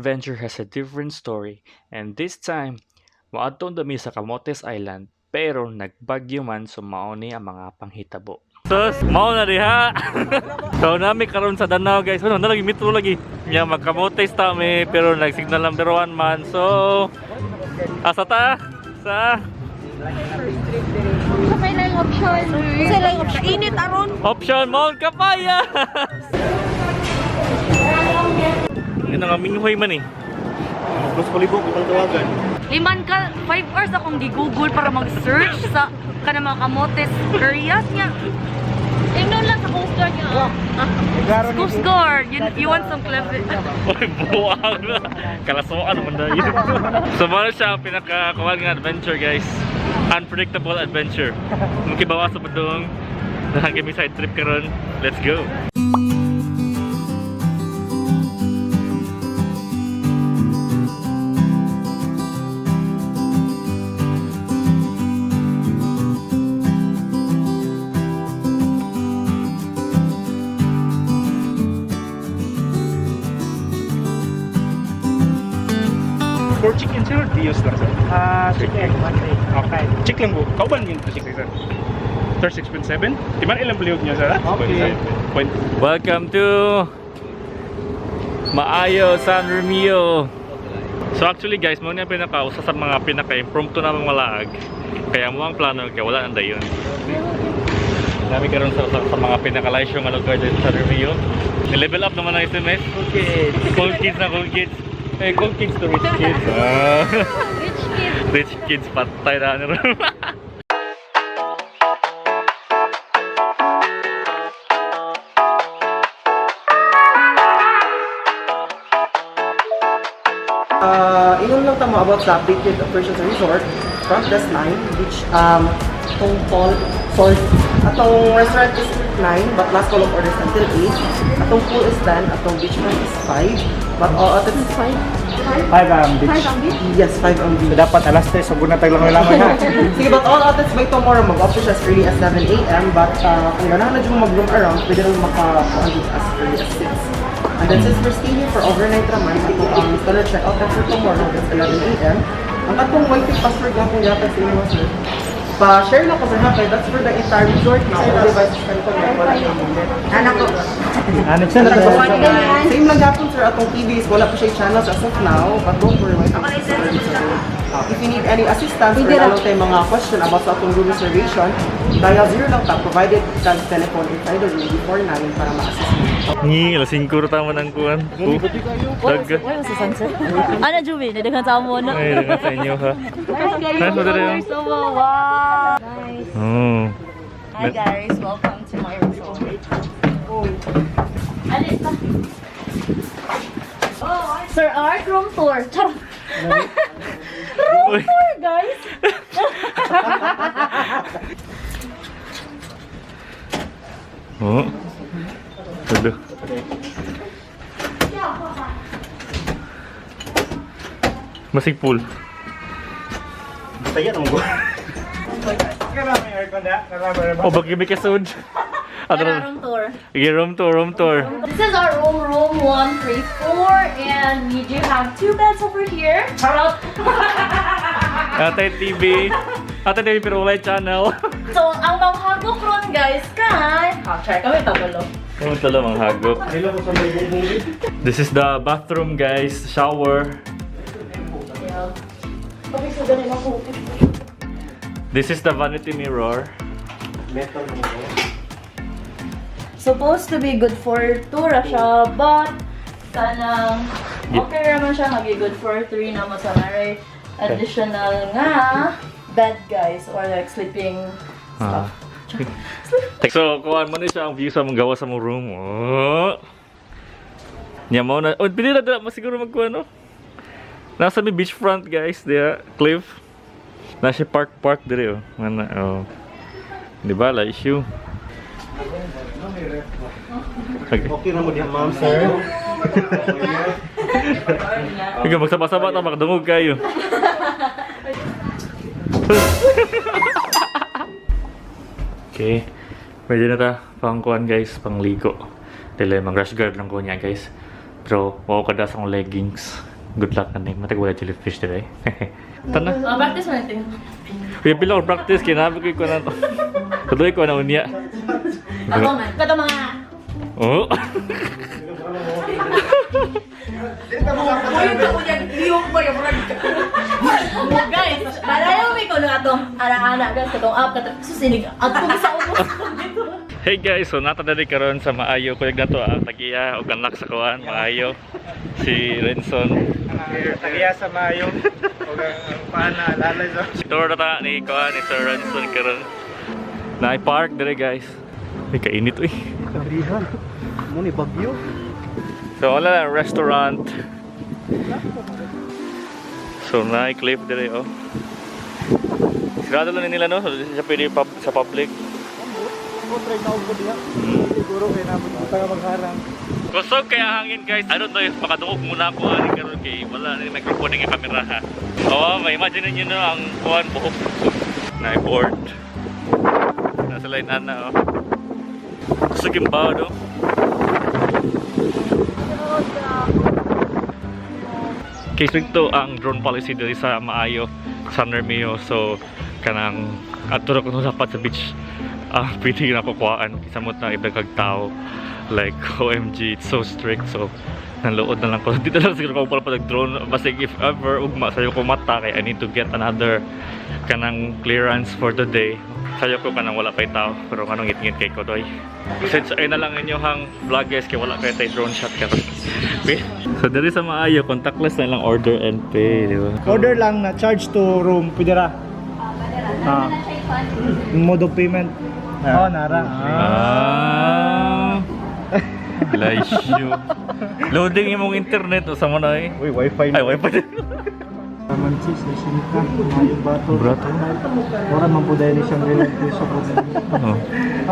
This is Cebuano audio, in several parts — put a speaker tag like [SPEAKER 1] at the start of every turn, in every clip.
[SPEAKER 1] adventure has a different story, and this time, moadto dami sa Camotes Island, pero nagbagyo man, so mao ni ang mga panghitabo. Sus, mao na diha. So nami karon sa Danao, guys. Ano na lagi metro lagi. Nya magkamotes ta mi, pero nag-signal number 1 man. So asa ta? Sa
[SPEAKER 2] Sa may lang option. Sa lang option. Init aron.
[SPEAKER 1] Option Mount Kapaya. Yun ang aming man eh.
[SPEAKER 3] Mas palibog, itong tawagan.
[SPEAKER 4] Liman ka, 5 hours akong gi-google para mag-search sa kanang mga kamotes areas niya.
[SPEAKER 2] Ingnon lang sa Coast Guard nga.
[SPEAKER 4] Coast Guard, you want some clever?
[SPEAKER 1] Uy, buwag na. Kalasuan naman na yun. So, muna siya ang pinaka-kuwan nga adventure, guys. Unpredictable adventure. Makibawa sa padung. Nahanggang may side trip karon. Let's go!
[SPEAKER 3] For chicken sir, Dios lang sir.
[SPEAKER 5] Ah, chicken, one day.
[SPEAKER 3] Okay. Chick lang po. Kauban yun to sir. 36.7? Di ba ilang bilog niya sir?
[SPEAKER 5] Okay.
[SPEAKER 3] Point.
[SPEAKER 1] Welcome to Maayo San Romeo. So actually guys, mo niya pinaka usa sa mga pinaka-impromptu na mga laag. Kaya mo ang plano kaya wala nang dayon. Dami karon sa mga pinaka-leisure nga lugar dito sa San Romeo. Ni-level up naman ang SMS.
[SPEAKER 5] Cool kids.
[SPEAKER 1] Cool kids na cool kids. Eh, cool kids to rich kids. Ah.
[SPEAKER 2] Rich kids.
[SPEAKER 1] Rich kids patay na ano.
[SPEAKER 5] Ingon lang tamo about sa updated operations sa resort, front desk 9, which tong tall, sorry, atong restaurant is 9, but last call of orders until 8. Atong pool is 10, atong beachfront is 5, but all outlets is 5.
[SPEAKER 6] 5 ang beach.
[SPEAKER 2] 5 ang beach.
[SPEAKER 5] Yes, 5 ang beach.
[SPEAKER 6] So, dapat alas 3, sugod na taglang lamay ha.
[SPEAKER 5] Sige, but all outlets by tomorrow, mag-open siya as early as 7 a.m. But kung ganahan na dyan mo mag-room around, pwede rin maka-kuhan dito as early as 6. And then since we're staying here for overnight raman, ato ang standard check-out time for tomorrow, that's 11 a.m. Ang atong wifi password nga kung yata sa inyo, sir. Pa-share lang ko, sir, ha? Kaya that's for the entire resort now. All devices can connect. Wala siyang limit.
[SPEAKER 4] Anak ko.
[SPEAKER 6] Ano siya na
[SPEAKER 5] Same lang gapon, sir, atong TVs. Wala pa siya channels as of now, but don't worry, wifi is already served. If you need any assistance or
[SPEAKER 2] Pwede ra.
[SPEAKER 5] lalo tayong mga question about sa atong room reservation, dial 0 lang ta, provided tag telephone inside the room before 9 para ma-assist mo.
[SPEAKER 1] Ni, alas 5 ra tama ng kuwan. Dag.
[SPEAKER 4] Why was the sunset? Ano, Juby? Nadaghan sa amo na.
[SPEAKER 1] Ay, dagan sa inyo ha.
[SPEAKER 4] Nice,
[SPEAKER 1] Nice, madali.
[SPEAKER 4] So, wow. Nice.
[SPEAKER 1] Oh.
[SPEAKER 4] Hi guys, welcome to my resort. Alis pa. Sir Art, room tour. Charot. Room
[SPEAKER 1] Uy.
[SPEAKER 4] tour, guys.
[SPEAKER 1] Oh. Tulo. Masig pool.
[SPEAKER 3] Saya naman ko.
[SPEAKER 6] Karami aircon na, karami.
[SPEAKER 1] Oh, bagi may kasud. Ato
[SPEAKER 4] Tara,
[SPEAKER 1] na.
[SPEAKER 4] room tour.
[SPEAKER 1] Okay, room tour, room tour.
[SPEAKER 4] This is our room, room 134, and we do have two beds over here. Charot.
[SPEAKER 1] Ate TV. Ate TV pero walay channel.
[SPEAKER 4] So, ang manghagok ron, guys, kay... Ah, try kami, tabalo.
[SPEAKER 1] Yung tala manghagok.
[SPEAKER 3] Hello ko sa may bumbong.
[SPEAKER 1] This is the bathroom, guys. Shower.
[SPEAKER 4] Yeah. Okay, so ganun ako.
[SPEAKER 1] This is the vanity mirror.
[SPEAKER 3] Metal mo.
[SPEAKER 4] Supposed to be good for two ra siya, but kanang okay raman siya, magi good for three na mo sa naray additional nga bed, guys, or like sleeping
[SPEAKER 1] Ah.
[SPEAKER 4] stuff.
[SPEAKER 1] So, kuhaan mo na siya ang view sa mong gawa sa mong room. Oh. Nya mo na. Oh, pili na dala mo siguro magkuha no. Nasa may beachfront, guys, diya, cliff. Nasa park park dire oh. Mana oh. Di ba la issue? Okay.
[SPEAKER 3] Okay na mo diha ma'am sir.
[SPEAKER 1] Ikaw magsaba-saba ta makadungog kayo. Okay. Pwede na ta pangkuan guys, pangligo. Dili mag rash guard lang ko niya guys. Pero wow kada sa akong leggings. Good luck na ni. Matag wala jellyfish dire. Tana.
[SPEAKER 4] Oh, practice mo natin.
[SPEAKER 1] Kuya pila ko practice kay nabi ko na to. Tuloy ko na unya.
[SPEAKER 4] Ako man. Kato mga.
[SPEAKER 1] Oh.
[SPEAKER 4] Guys, balayo mi ko na atong ana-ana guys katong up katong susinig atong sa ubos.
[SPEAKER 1] Hey guys, so nata diri karon sa Maayo kuyog na to ang tagiya og anak sa kuan Maayo si Renson.
[SPEAKER 6] Tagiya sa Mayo. O ang pana, lalay sa...
[SPEAKER 1] Tour na ta ni kuan ni Sir Renson karon. Naay park dire, guys. Ay, kainit uy.
[SPEAKER 6] Kabrihan. Mo ni Bagyo.
[SPEAKER 1] So wala na restaurant. So naay cliff dire oh. Sirado lang nila no, so di siya pwede sa public.
[SPEAKER 6] Mo try na ko diha. Siguro kay namo ta magharang.
[SPEAKER 1] Kusog kaya hangin, guys. I don't know if makadungog muna ako ani karon kay wala ni microphone nga kamera ha. Oh, may imagine niyo no ang kuan buhok na board. Nasa line ana oh. Kusog yung bao no. Okay, so ang drone policy diri sa Maayo, San Remio. So, kanang adto ra kuno dapat sa beach. Ah, pwede na kukuhaan kisamot na iba kag tao. Like, OMG, it's so strict. So, nanlood na lang ko. Dito lang siguro ko pala pag drone. Basig if ever ugma sayo ko mata kay I need to get another kanang clearance for the day. Sayo ko kanang wala pa'y tao pero kanang ngit-ngit kay ko doy. Since ay na lang inyohang vlog guys kay wala kay tay drone shot karon. So diri sa Maayo contactless na lang order and pay, di ba?
[SPEAKER 6] Order lang na charge to room, pwede ra. Ah. Mode of payment. Oh, nara.
[SPEAKER 1] Ah. Laisyo. Loading imong internet usa mo na eh.
[SPEAKER 6] Uy, wifi.
[SPEAKER 1] Ay, wifi.
[SPEAKER 6] Mansis, Sinta, Mayo Bato.
[SPEAKER 1] Brato.
[SPEAKER 6] Wala man po dahil siyang relative sa problema.
[SPEAKER 1] Oh.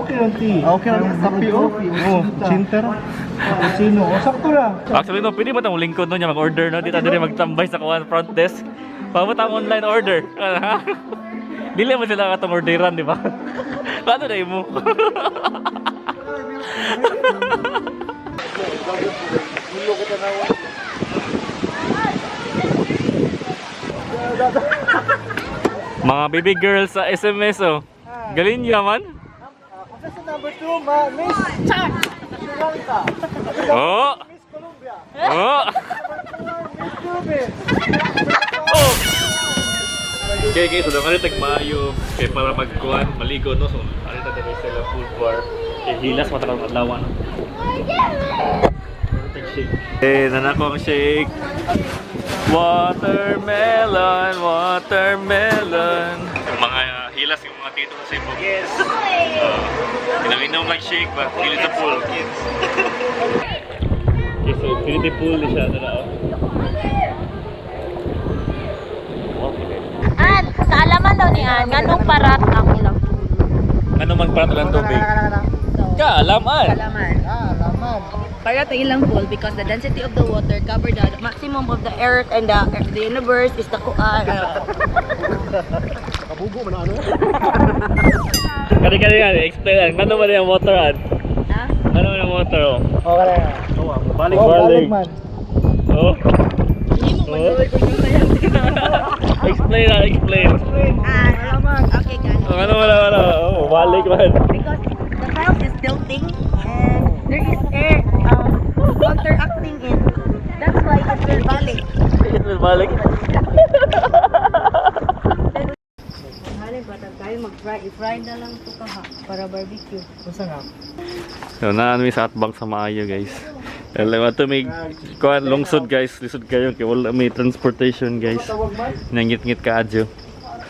[SPEAKER 6] Okay lang, ti. Okay lang, kape oh. Oh, Sinta ra. Sino? Oh, sakto ra.
[SPEAKER 1] Actually no, pwede ba tang lingkod no niya mag-order no? Dito diri magtambay sa kuan front desk. Paano tang online order? Dili mo sila katong orderan, di ba? Paano na imo? Mga baby girls sa SMS oh. Galing niya man.
[SPEAKER 6] Contestant number 2, ma Miss Sri Lanka.
[SPEAKER 1] Oh.
[SPEAKER 6] Miss Colombia.
[SPEAKER 1] Oh.
[SPEAKER 6] Miss Philippines.
[SPEAKER 1] Oh! Okay, so dapat tag Mayo kay para magkuan, maligo no. So ari ta diri sa pool bar. Kay hilas mata karon adlaw no. Tag shake. Eh, nanako ang shake. Watermelon, watermelon. Yung mga hilas yung mga tito sa Cebu. Yes. Inom-inom lang shake ba? Gilid sa pool. Okay, so infinity pool ni siya. Ano na, oh. Okay.
[SPEAKER 2] An, kaalaman daw ni An, nganong parat ang ilang pool.
[SPEAKER 1] Ano man para talang tubig? Kaalaman!
[SPEAKER 7] Kalaman. Parat ang ilang pool because the density of the water cover the maximum of the earth and the universe is the kuan.
[SPEAKER 1] Kani kani kani, explain lang. Ano man yung water an?
[SPEAKER 7] Ha?
[SPEAKER 1] Ano man yung water oh?
[SPEAKER 6] Okay.
[SPEAKER 1] Balik
[SPEAKER 6] Oh,
[SPEAKER 1] balik.
[SPEAKER 6] balik man.
[SPEAKER 1] Oh. Oh. Explain lang, explain.
[SPEAKER 7] Ah, okay, guys.
[SPEAKER 1] Oh, ano man ano? Oh, balik man.
[SPEAKER 7] Because the house is tilting and there is air counteracting it. That's why it will balik.
[SPEAKER 1] It will balik.
[SPEAKER 7] Halin ba tayo mag-fry? I-fry na lang ito kaha para barbecue.
[SPEAKER 6] Unsa nga?
[SPEAKER 1] So na mi sa atbang sa Maayo guys. Alam ato may kuan lungsod guys, lisod kayo kay wala may transportation guys. Nangit-ngit ka adyo.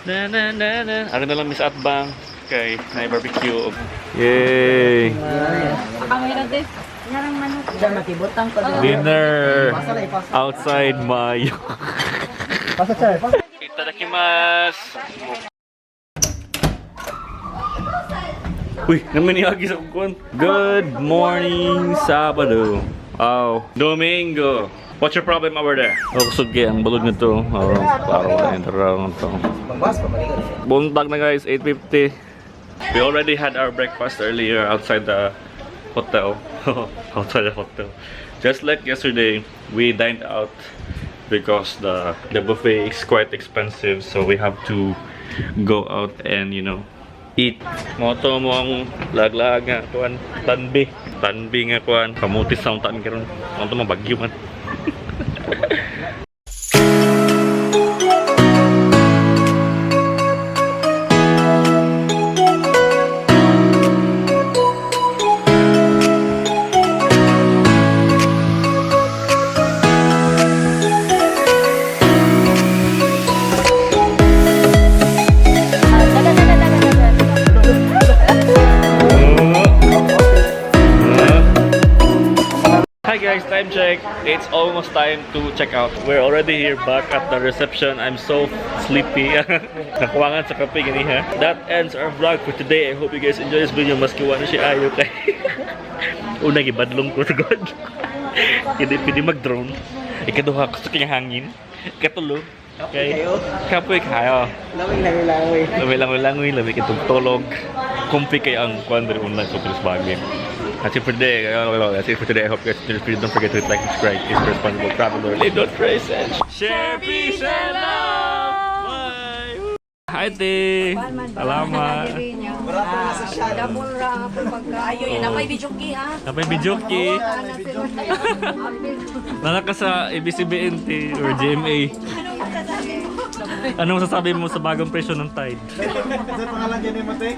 [SPEAKER 1] Na na na na. Ari na lang mi sa atbang kay na barbecue. Yay!
[SPEAKER 7] Makibutang ko.
[SPEAKER 1] Dinner outside Maayo.
[SPEAKER 6] Pasa char. Pasa.
[SPEAKER 1] Itadakimasu. Uy, naman sa kukuan. Good morning, Sabado. Oh, Domingo. What's your problem over there? Oh, kusog kay ang balod nito. Oh, klaro na yun. To.
[SPEAKER 5] Magbas pa maligo.
[SPEAKER 1] Buntag na guys, 8:50. We already had our breakfast earlier outside the hotel. Outside the hotel. Just like yesterday, we dined out. because the buffet is quite expensive, so we have to go out and eat. Mao to mo ang laglag nga kuan, plan B. Plan B nga kuan, Camotes sa untan karon. Mao to mabagyo man.
[SPEAKER 2] Dagan, dagan, dagan, dagan.
[SPEAKER 1] Hi guys, time check. It's almost time to check out. We're already here back at the reception. I'm so sleepy. Nakuwangan sa kape gani ha. That ends our vlog for today. I hope you guys enjoy this video. Maski wala siya ayo kay. Una gibadlong ko sa God. Hindi pwede mag-drone. Ikaduha, gusto kanya hangin. Ikatulo. Okay. Kapoy kayo.
[SPEAKER 5] Laway, laway, laway.
[SPEAKER 1] Lamay langoy langoy, lamay kitong tulog. Kumpi kay ang kuan diri online so please bagay. That's it for today. That's it for today. I hope you guys enjoyed this video. Don't forget to hit like, subscribe, is responsible traveler. Live don't trace and share peace and love. Bye. Hi, te. Salamat.
[SPEAKER 7] Double ra ang akong pagkaayo.
[SPEAKER 1] Oh.
[SPEAKER 7] Yun, napay bijuki ha.
[SPEAKER 1] Napay bijoki. Nala ka sa ABCBN te, or GMA. Anong masasabi mo sa bagong presyo ng Tide?
[SPEAKER 6] Sa pangalan gani mo, te?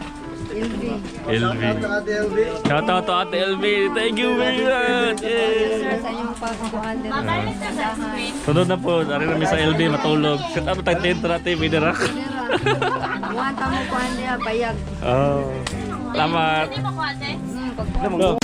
[SPEAKER 1] LV.
[SPEAKER 6] Ate LV.
[SPEAKER 1] Shout out to Ate LV. Thank you very much. Yeah.
[SPEAKER 7] Sa inyong pagkuhan din.
[SPEAKER 1] Sunod na po, ari namin sa LB matulog. Shout out tayo tento natin, may darak.
[SPEAKER 7] Buwan ta mo kuhan niya, bayag.
[SPEAKER 1] Oh. Salamat.
[SPEAKER 2] Hindi mo kuha, ate?
[SPEAKER 1] Go.